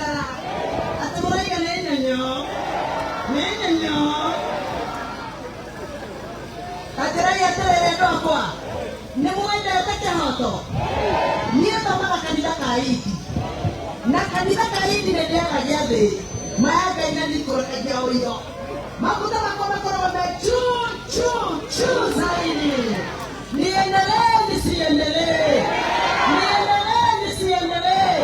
Mũraikara atĩ mũraiga nĩ nyonyo, nĩ nyonyo. Ta njĩrai atĩrĩrĩ, andũ akwa, nĩ mwendete kĩhoto? Niĩ thomaga kanitha ka Idi, na kanitha ka Idi nĩ ndĩaga gĩathĩ maya Ngai na ndikũrekagia ũiro. Maguta makwa makoragwo me juu juu juu zaidi. Niendelee nisiendelee? Niendelee nisiendelee?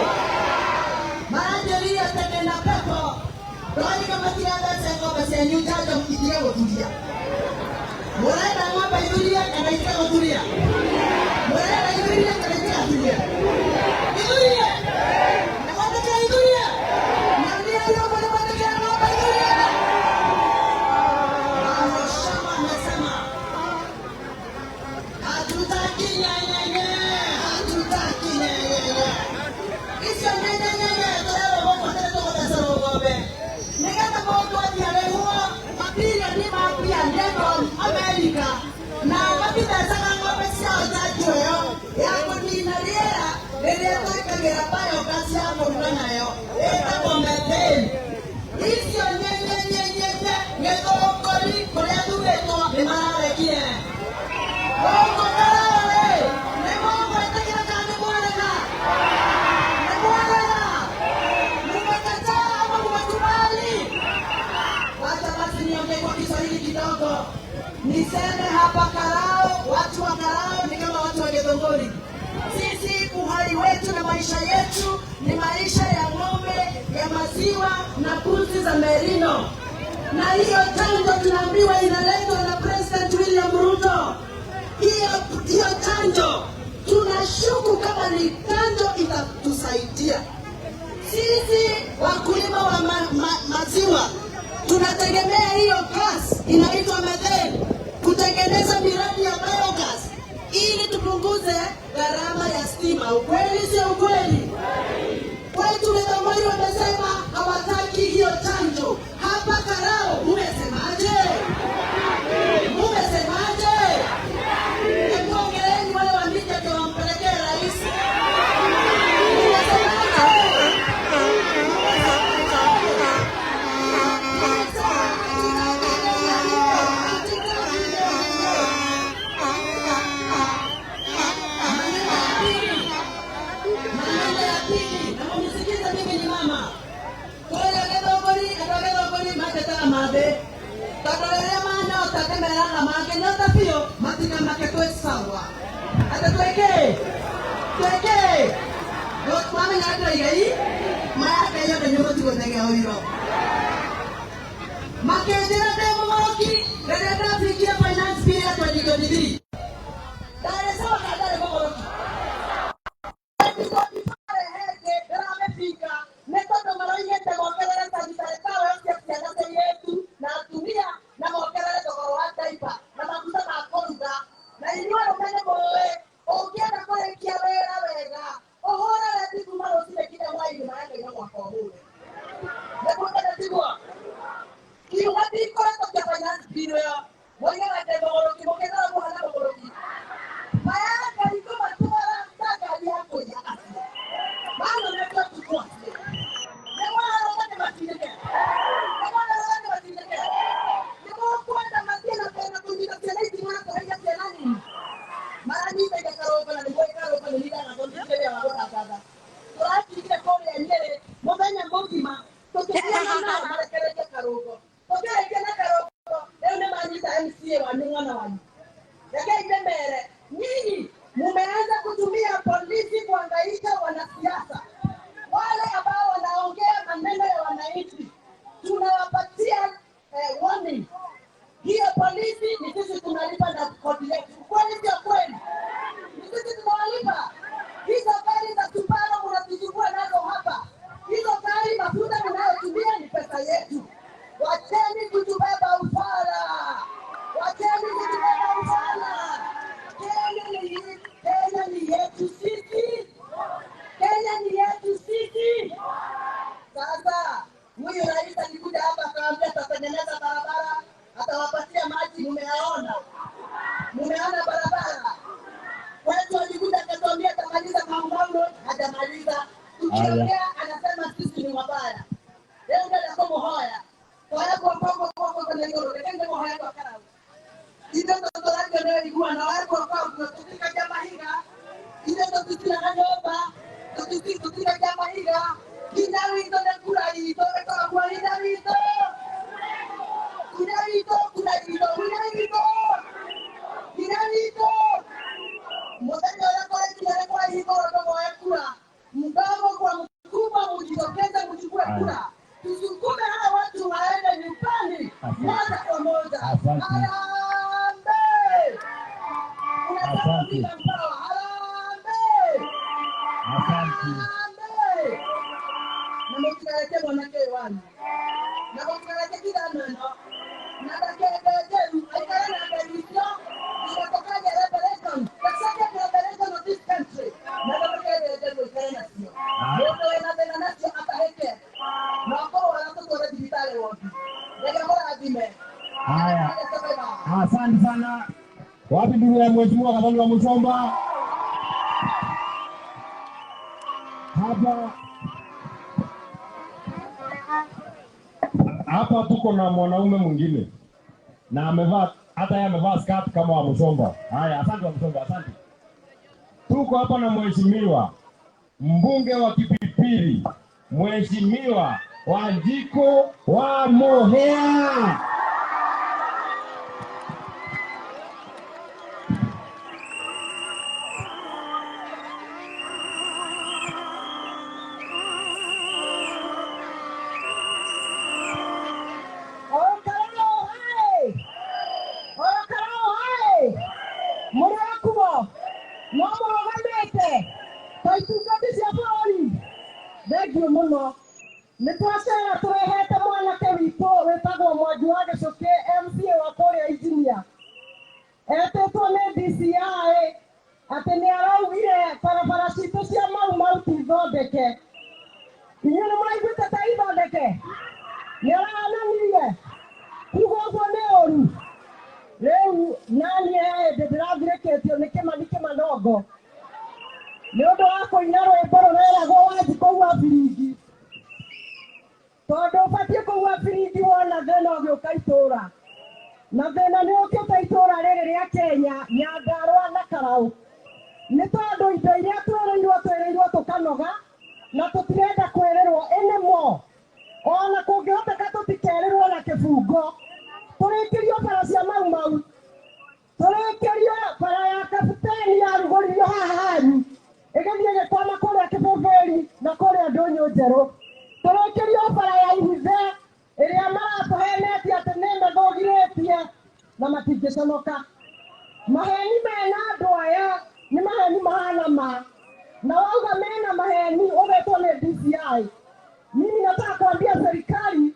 Maranjĩrire atĩ ndĩna pepo ndoiga matigathece ng'ombe cianyu njanjo itige gũturia. Mũrenda ng'ombe ithurie kana itige gũturia? Mũrenda ithurie kana itigaturie? Ithurie. Nĩmwetĩkĩra ithurie? Nyonia ũguo nĩmwetĩkĩra ng'ombe ithurie. Mama amesema hatutaki nyenyenye, hatutaki nyenyenye. Icio nyenyenyenye tũrerwo gũkũ atĩ nĩtũgũthecerwo ng'ombe nĩgetha mũndũ athiĩ arĩhwo mabirioni ma mbia nĩ andũ a Amerika, na matithecaga ng'ombe ciao njanjo ĩyo ya kũnina rĩera rĩrĩa twĩkagĩra biogas ya kũruga nayo ĩtagwo methane. Icio nyenyenyenyenye Gĩthũngũri kũrĩa thurĩtwo nĩ mararegire. Gũkũ Karao-rĩ, nĩ mũgwĩtĩkĩra kana nĩ mwarega? Nĩ mwarega? Mumekataa ama mumekubali? Wacha basi niongee kwa Kiswahili kidogo. Niseme hapa Karao, watu wa Karao ni kama watu wa Githunguri. Sisi uhai wetu na maisha yetu ni maisha ya ng'ombe ya maziwa na mbuzi za merino. Na hiyo chanjo tunaambiwa inaletwa na President William Ruto. Hiyo hiyo chanjo tunashuku kama ni chanjo itatusaidia. Sisi wakulima wa maziwa tunategemea hiyo gas inaitwa methane kutengeneza miradi ya biogas ili tupunguze gharama ya stima. Ukweli sio ukweli? Kwetu Githunguri wamesema hawataki hiyo chanjo. Hapa Karao mumesemaje? Mumesemaje? Hebu ongeleni wale wa media ndio wampelekee rais. Mumesemaje? Mumesema hatutaki nyenyenye, hatutaki nyenyenye. Maneno ya pili, maneno ya pili, na munisikize, mimi ni mama. Kũrĩa Gĩthũngũri, andũ a Gĩthũngũri mandĩtaga mathĩ tondũ rĩrĩa manyota ndĩmeraga mangĩnyota biũ matikamake, twĩ sawa. Atĩ twĩkĩ twĩkĩ mwamenya ndĩroiga i maya Ngai andũ inyuĩ mũtigũthegea ũiro makĩnjĩra ndĩ mũgũrũki rĩrĩa ndabingire Finance Bill ya 2023. Ndarĩ sawa kana ndarĩ mũgũrũki? Ndĩramĩbinga nĩ tondũ maroigĩte mongerere sanitary towel cia ciana cia airĩtu na atumia, na mongerere thogora wa diaper na maguta ma kũruga. Na inyuĩ arũme nĩ mũĩ ũngĩenda kũrĩkia wĩra wega ũhũre reti kuma rũcinĩ nginya hwaĩ-inĩ, maya no mwaka ũhũre nĩguo kana tiguo? Kiuga ndikoretwo kĩa Finance Bill ĩyo moigaga ndĩ mũgũrũki, mũkĩthara mũhana mũgũrũki. Maya Ngai ngũmatwara ta ngari ya kũiya acio manonete ũtukũ acio. Nĩmwarũga nĩmatindĩke, nĩmwarũga nĩmatindĩke. Nĩmũkwenda mathiĩ na mbere na kũnyita ciana itimũ na kũraiga ciana nini maranyita karũngo, na nĩguo karũngo nĩ nindaga gũthikĩrĩria wa gũtangatha. Tũratindire kũrĩa Nyĩrĩ mũthenya mũgima tũkĩgiana nao marekererie karũngo. Tũkĩrĩkia na karũngo, rĩu nĩ manyita MCA wanyu, mwana wanyu. Rekei ndĩmere, nyinyi mumeanza kutumia polisi kuangaisha wanasiasa wale ambao wanaongea maneno ya wananchi. Tunawapatia warning. Hiyo polisi ni sisi tunalipa na kodi yetu. Kweli sio kweli? Ni sisi tunawalipa. Hizo gari za Subaru mnatuchukua nazo hapa, hizo gari mafuta mnayotumia ni pesa yetu. Wacheni kutubeba ufala, wacheni kutubeba ufala. Kenya ni yetu sisi, Kenya ni yetu sisi. Sasa huyu rais alikuja hapa akaambia atatengeneza barabara, atawapatia maji. Mumeaona, mumeona barabara kwetu. Alikuja akatuambia atamaliza Mau Mau Road, hajamaliza. Tukiongea anasema sisi ni wabaya. Oya guoko guoko na igũrũ, reke nĩmũhoe andũ a Karau. Ithuĩ tũtũragio nĩ ũiguano, oya guoko ũguo, tũtikagia mahiga. Ithuĩ tũtitiraga nyũmba, tũtikagia mahiga. Hinya witũ nĩ kura itũ, ĩkoragwo hinya witũ. Hinya witũ, kura itũ, hinya witũ. Hinya witũ. Mũthenya ũrĩa kũrekinya nĩ kũrahingũrwo ndũmoe kura. Mdogo kwa mkubwa, mjitokeze mchukue kura. Tusukume hawa watu waende nyumbani moja kwa moja. Asante. Harambee! Unasema Asante. bila mbawa. Harambee! Asante. Harambee! Na mũtikareke mwanake ũyũ wanyu, na mũtikareke kithano ĩno, na ndakende njeru aikare na ngeri icio nginya tũkagĩa liberation, the second liberation of this country. Na ndũmũkende njeru aikare nacio. Mũndũ wĩna thĩna nacio atahĩke na ũkũrwara tũtware thibitarĩ wondi. Reke mũrathime. Haya. Asante sana. Wapi ndugu ya Mheshimiwa Gathoni wa Muchomba? Hapa hapa tuko na mwanaume mwingine na amevaa hata yeye amevaa skirt kama wa Muchomba. Haya, asante wa Muchomba, asante. Tuko hapa na mheshimiwa mbunge wa Kipipiri, Mheshimiwa Wanjiku wa Muhia. Okarao hai! Okarao hai! Mũrĩ akuo no mũrũgamĩte ta itungati cia bũrũri. Thengiũ mũno. Nĩ twacera tũrehete mwanake witũ wĩtagwo Mwangi wa Gĩcũkĩ, MCA wa kũrĩa Engineer. Etĩtwo nĩ DCI atĩ nĩ araugire barabara citũ cia Mau Mau ti thondeke. Inyuĩ nĩ mũraiguĩte ta ithondeke? Nĩ arananirie kuga ũguo nĩ ũru. Rĩu naniĩ hĩndĩ ndĩrathirĩkĩtio nĩ Kĩmani Kĩmanongo nĩ ũndũ wa kũina rwĩmbo rũreragwo Wanjikũ wa biringi, tondũ ũbatiĩ kũgua biringi wona thĩna ũgĩũka itũũra, na thĩna nĩ ũkĩte itũũra rĩrĩ rĩa Kenya, Nyandarũa na Karau, nĩ tondũ indo iria twĩrĩirwo twĩrĩirwo tũkanoga na tũtirenda kwĩrĩrwo anymore. Ona kũngĩhoteka tũtikerĩrwo na kĩbungo, tũrĩkĩrio bara cia Mau Mau, tũrĩkĩrio bara ya Kapiteni yarugũririo haha hanyu ĩgĩthiĩ ĩgĩkwama kũrĩa Kĩbũbĩri na kũrĩa Ndũnyũ Njerũ, tũrĩkĩrio bara ya Ihithe ĩrĩa maratũhenetie atĩ nĩ methũgirĩtie na matingĩconoka. Maheni mena andũ aya nĩ maheni mahana ma, na wauga mena maheni ũgetwo nĩ DCI. Mimi nataka kuambia serikali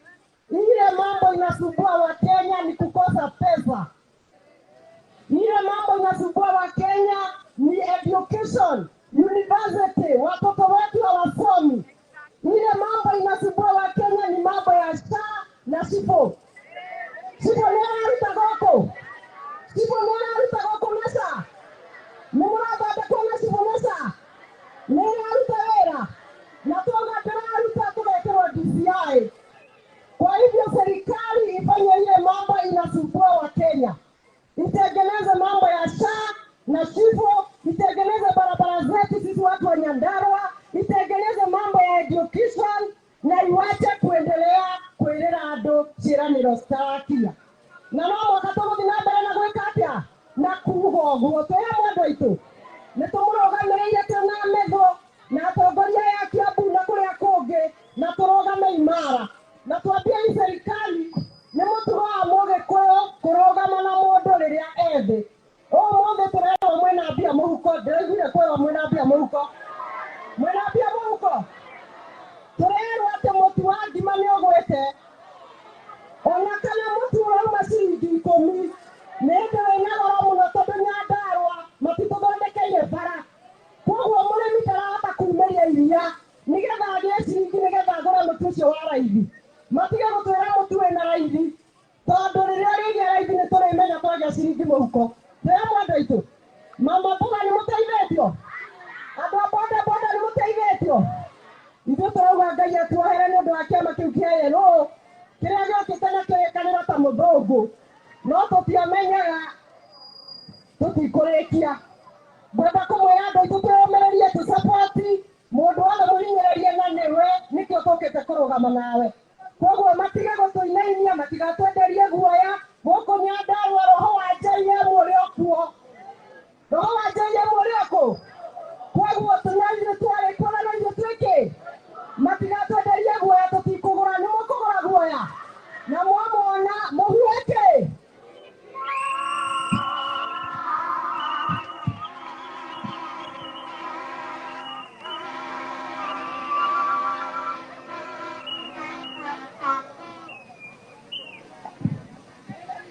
ile mambo inasumbua Wakenya ni kukosa pesa. Ile mambo inasumbua Wakenya ni education, university, watoto wetu hawasomi. Ile mambo inasumbua Wakenya ni mambo ya SHA na SHIFO. SHIFO nĩ araruta gũkũ? SHIFO nĩ araruta gũkũ na SHA? Nĩ mũrathondekwo na SHIFO na SHA? Nĩ ĩraruta wĩra? Na twauga ndĩraruta tũgekĩrwo DCI. Kwa hivyo serikali ifanye ile mambo inasumbua Wakenya, itengeneze mambo ya SHA na SHIFO, itengeneze barabara zetu sisi watu wa Nyandarua, itengeneze mambo ya education na iwache kuendelea kwĩrĩra andũ ciĩranĩro citarakinya. Na no mũhaka tũgũthiĩ na mbere na gwĩka atĩa na kuga ũguo. Twĩ hamwe andũ aitũ, nĩ tũmũrũgamĩrĩire twĩna metho na atongoria aya a Kiambu na kũrĩa kũngĩ, na tũrũgame imara na twambie hii serikali. Nĩ mũtugo wa Mũgĩkũyũ kũrũgama na mũndũ rĩrĩa ethĩ. Ũmũthĩ tũrerwo mwĩna mbia mũhuko, ndĩraiguire kwĩrwo mwĩna mbia mũhuko, mwĩna mbia mũhuko. Tũrerwo atĩ mũtu wa ngima nĩ ũgwĩte, ona kana mũtu ũrauma ciringi 10 nĩ ũndũ wĩna goro mũno, tondũ Nyandarũa matitũthondekeire bara, koguo mũrĩmi ndarahota kumĩria iria nĩgetha agĩe ciringi nĩgetha agũre mũtu ũcio wa raithi. Matige gũtwĩra mũtu wĩna raithi, tondũ rĩrĩa rĩgĩa raithi nĩ tũrĩmenya twagĩa ciringi mũhuko. Twĩ hamwe andũ aitũ? Mama mboga nĩ mũteithĩtio? Andũ a boda boda nĩ mũteithĩtio? Ithuĩ tũrauga Ngai atuohere nĩ ũndũ wa kĩama kĩu kĩa yellow kĩrĩa gĩokĩte na Mũthũngũ, no tũtiamenyaga tũtikũrĩkia. Ngwenda kũmwĩra andũ aitũ twĩyũmĩrĩrie, tũcapoti mũndũ wothe mũhinyĩrĩrie, na nĩwe nĩkĩo tũkĩte kũrũgama nawe. Koguo matige gũtũinainia, matigatwenderie guoya gũkũ Nyandarua. Roho wa JM ũrĩ o kuo, roho wa JM ũrĩ o kũ. Koguo na ithuĩ twarĩ kuo, na ithuĩ twĩkĩ, matigatwenderie guoya, tũtikũgũra. Nĩ mũkũgũra guoya na mwamwona mũhuhe kĩ.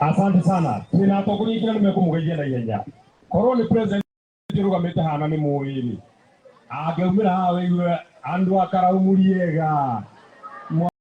Asante sana. Twina atongoria aingĩ na nĩmekũmũgeithia na ihenya. Korwo nĩ president ũrũgamĩte hana nĩ mũĩ rĩ, angĩaumĩra haha wĩigue andũ a Karau mũriega.